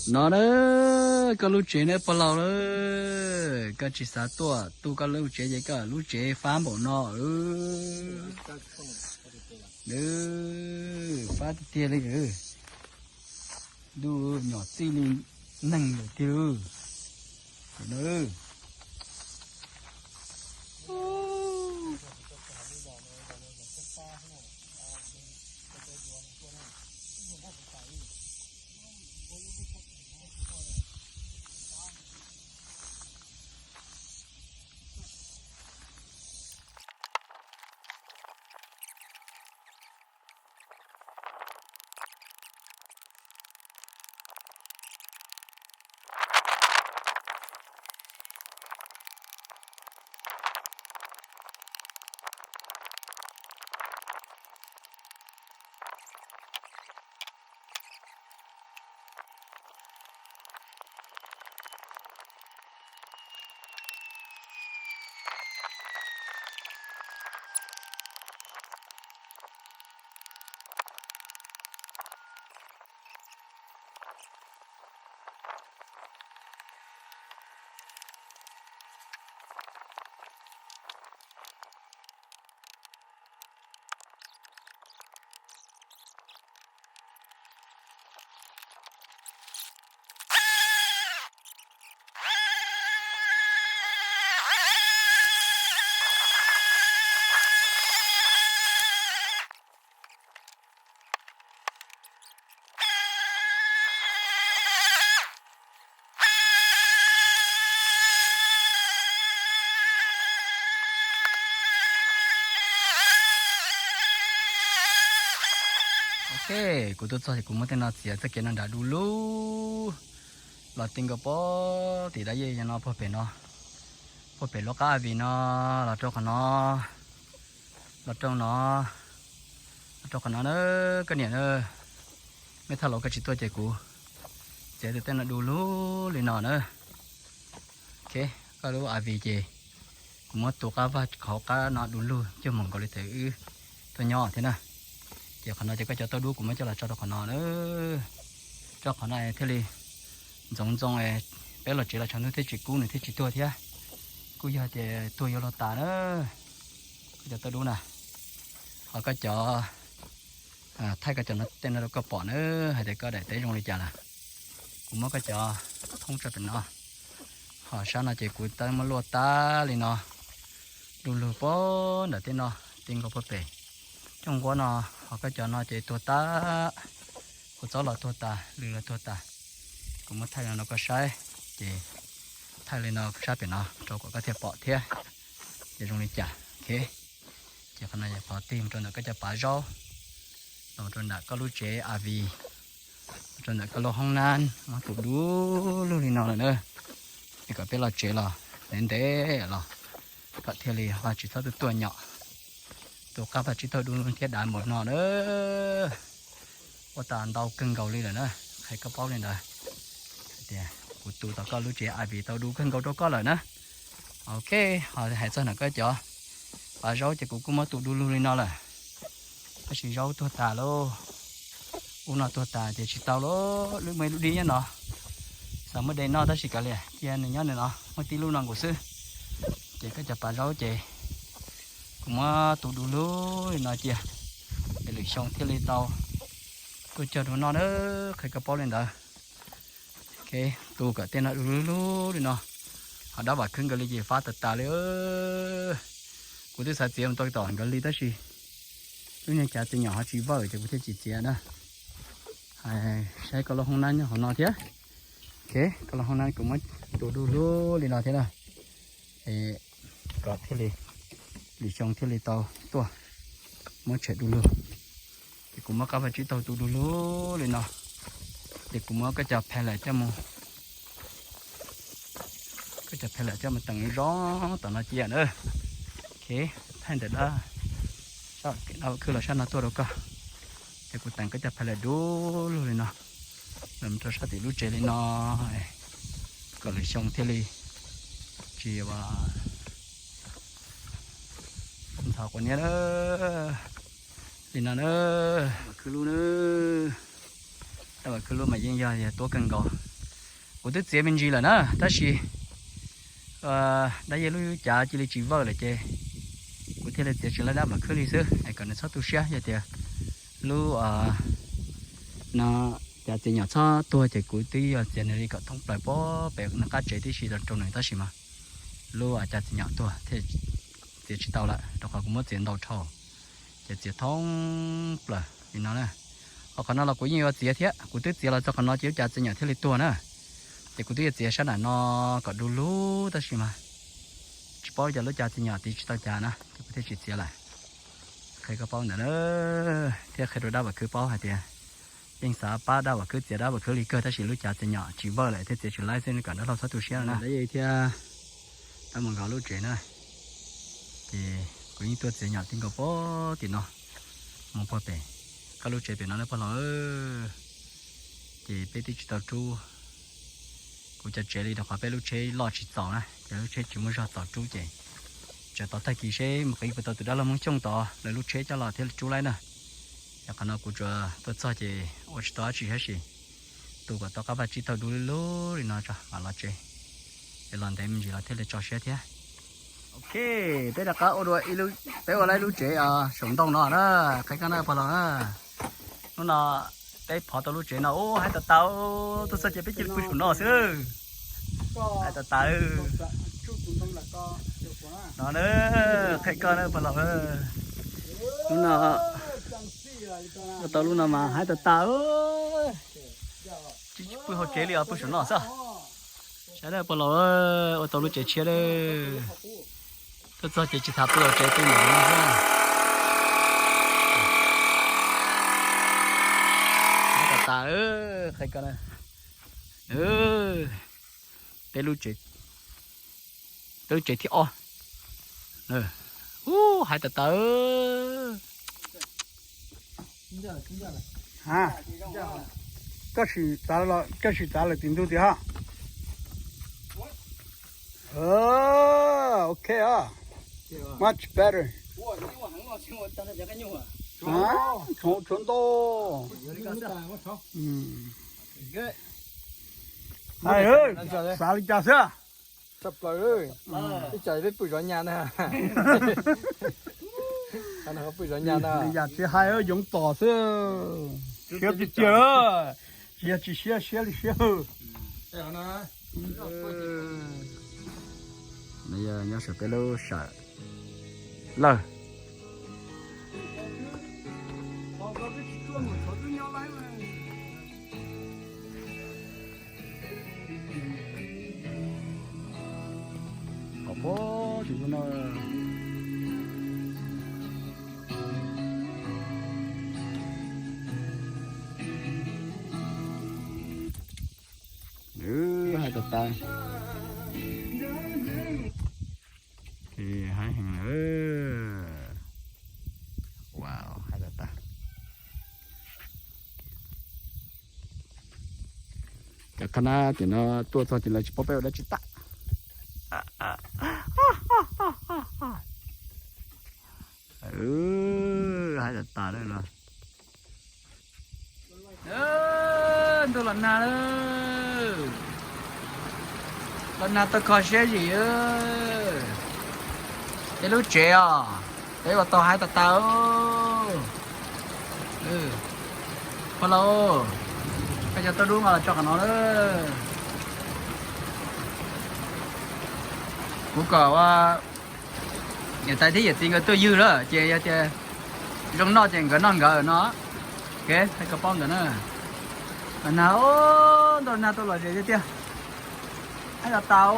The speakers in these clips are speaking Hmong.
No na, koj lub tsev neb pog laus na, koj tsis xav tuaj tu koj lub tsev ces koj lub tsev fab npaum no. Fab tiag tiag li. Ntuj, nyom txij li neeg lawm tiag. Ok, kuv tuaj txog ces kuv muab tej no txiav txoj kev no nram du lug los ti nkaus pem tim dab yej no puag pem no, puag pem lub qab av vim no los rau qhov no, los rau no, los rau qhov no na, koj niam na. Mej thaj laus koj tsis tuaj ces kuv txiav tej no du lug li no na. Ok, koj lub av vim ces kuv muab tu qab vaj qhov qab no du lug cuag moog nkaus li thaum wb tuaj nyob thiab na. Ces qhov no ces koj cov tauj dub kuv muab coj los tso rau qhov no na. Tso qhov no thiaj li ntxoov ntxoo, peb los tsev los tshav ntuj thiaj tsis kub nws thiaj tsis tuag thiab. Kuj yog tias tuag yuav luag tas na. Koj cov tauj dub na, ho koj cov thaij koj cov no tej no rau koj pom na, hais tias koj daim teb zoo li cas lawm. Kuv muab koj cov thoob tso pem no, ho sab no ces kuv tab muab luaj tab li no, du lug pem nram tej no, ti nkaus puag pem cooj nquab no, ho koj cov no ces tuag tas, kua txob los tuag tas, lws los tuag tas. Kuv muab thaij no rau koj saib, ces thaij li no sab pem no rau kom koj thiaj pom thiab, ces zoo li cas. Ok, ces qhov no yog qhov tig mus rau ntawm koj cov pav zaub, los rau ntawm koj lub tsev av vim, rau ntawm koj lub hoob nab muab tu du lug li no lawm na. Es kom peb los tsev los ntev ntev los kom thiaj li ho tsis txhob tuaj tuaj nyom. Tu qab vaj tsib taug du lug thiab dav npaum no na. Ua tas ntau kawg nkaus li lawm na, qhia koj paub li ntawd. Hais tias kuv tu tau koj lub tsev av vim tau du kawg nkaus rau koj lawm na. Ok, ho hais txog ntawm koj cov pav zaub ces kuv kuj muab tu du lug li no lawm. Tab sis zaub tuag tas lauj, ub no tuag tas ces tsis tau lauj. Lub muaj ib lub dib nyob no, xav muab de noj tab sis kav liam cia nws nyob nws no, muaj tib lub no nkaus xwb. Ces koj cov pav zaub ces kuv muab tu du lug li no cia, es lwm xyoo thiaj li tau tuaj cog dua noj na, qhia koj paub li ntawd. Ok, tu kom tej no du lug lug li no, ho dab vam khwb nkaus li ces fab tas tas li. Kuv twb xav txiav mus tau tom nkawd li tab sis lub niag cav txiv nyom ho tsis vawj ces kuv thiaj tsis txiav na. Saib koj lub hoob nab nyob hauv no thiab. Ok, koj lub hoob nab kuv muab tu du lug li no thiab na. Kom thiaj li lwm xyoo thiaj li tau tuaj muab tshem du lug. Ces kuv muab qab vaj tsib taug tu du lug li no, ces kuv muab koj cov phe lawm coj mus, koj cov phe lawm coj mus teem zoo tom no cia na. Ok, thaij ntawm dab, dab vam khwb los sab no tuaj rau koj, ces kuv teem koj cov phe lawm du lug li no, los rau sab tim lub tsev li no, kom lwm xyoo thiaj li tsis ntxhov quav niab li no na. Khwb lub na, dab vam khwb lub mas yeej yog tuab kawg nkaus. Kuv twb txiav me ntsis lawm na, tab sis dab yeej lub cav cia li tsis vawj lawm ces kuv thiaj li txiav tsis laib dab nplam khwb li xwb es kom nws txhob tu siab. Yog tias lub no cav txiav nyom txhob tuag ces kuv twb yuav txiav nws li kom thoob plaws pem nws qab tsev tib si rau nws, tab sis mas lub cav txiav nyom tuag thiaj txiav tsis tau lawm, rau qhov kuv muab txiav ntau dhau, ces txiav thoob plaws li no na. Ho qhov no los kuv yeej yuav txiav thiab, kuv twb txiav los txog qhov no ces lub cav txiav nyom thiaj li tuag na. Ces kuv twb yuav txiav sab nram no kom du lug, tab sis mas tsis paub li cas lub cav txiav nyom tiv tsis tau cav na, ces kuv thiaj tsis txiav lawm. Qhia koj paub ntawd na, thiab qhia rau dab nplam khwb paub hais tias yeej xav pab dab nplam khwb txiav dab nplam khwb li kawg, tab sis lub cav txiav nyom tsis vawj lawm thiaj txiav tsis laib xwb, kom dab laug txhob tu siab na. Dab yeej thiab dab mus nkaus lub tsev na, ces kuv yeej tuaj txiav nyom ti nkaus pog tim no mus pog pem koj lub tsev pem no na pog laus. Ces peb twb tsis tau rub kuv cov tsev li rau qhov peb lub tsheb loj tsis txaus na, ces lub tsheb tsis muaj zog txaus rub ces tsam tod tag kis seb mus qiv puas tau tus dab laug Hmoob Xyooj tod lawv lub tsheb coj los thiaj li rub laib na. Yog qhov no kuv tsuas tuaj txog ces ua tsis tau dab tsi tab sis tu kom tau qab vaj tsib taug dub lub lub li no tso mam los tsev, es los ntev me ntsis los thiaj li tso siab thiab. Ok, peb rov qab ua dua, peb ua laib lub tsev saum ntoo no na, qhia koj na pog laus na. Hnub no peb phov tau lub tsev no ub haib tas tas, tuaj txog ces peb cia li pw saum no xwb. Haib tas tas. No na, qhia koj na pog laus. Hnub no ua tau lub no mas haib tas tas. Tsis pw hauv tsev li os, pw saum no xwb. Saib na pog laus, ua tau lub tsev tshiab lawm. Tuaj txog ces tsis tas pw hauv tsev, pw ntawm no xwb. Haib tas tas, qhia koj na. Peb lub tsev, peb lub tsev thib ob. Ub, haib tas tas. Koj sim txav, koj sim txav lawm tim ntug tiag ha. Ok, much better. Tshuav ntau. Xav li cas xwb? Tshaj plaws, ib tsam peb pw zov nyas na. Pw zov nyas na, yam tsis hais yoov tom xwb. Siab tiag tiag, tsis yog tsis siab, siab li siab. Nyob saum peb lub sawm lawj. Qhov pob tsuas no. Haib tas tas. Haib heev lawm. Wow, haib tas tas. Cov qhab nab tim no tuaj txog ces lawv tsis paub peb ua dab tsi tag. Haib tas tas lawm no. Ntuj los nag lawm, los nag tau kho siab zim. Peb lub tsev os, peb ua tau haib tas tas. Pog laus, koj cov tauj dub no los tso qhov no lawm. Kuv kom ua niam tais thiab yawm txiv nkawd tuaj ywg lawm ces yog tias zoo noj ces nkawd noj nkawd no. Ok, hais koj paub ntawd na. Los nag, ntuj los nag tau lom zem tiag tiag. Haib tas tas.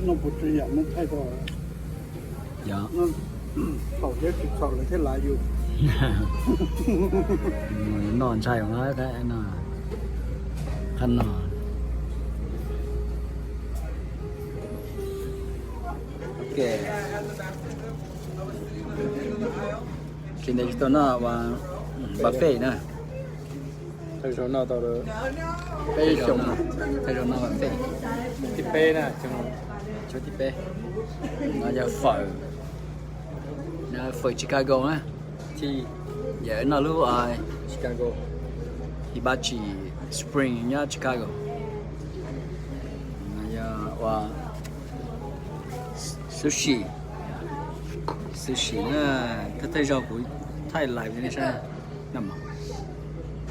Noj puas tsawg yam muab thaij tau. Txhaum thiab tsis txhaum lawv thiaj lav yus. Noj ntshai no, qhab no. Tsis ntev tsis tau noj buffet na. Thawj zaug noj tau peb xyoos, thawj zaug noj buffet. Thib peb na, xyoo thib peb. No yog fawm. Phawm Chicago na. Yog noj lub Hibachi Spring nyob Chicago. Yog ua sushi, sushi na, thawj thawj zaug kuv thaij live nej saib.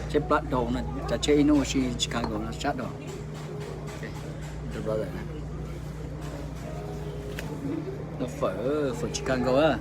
Tsheb plab daus no, cov tsheb ib hnub ua si Chicago no sab daus. Noj phawm, phawm Chicago a.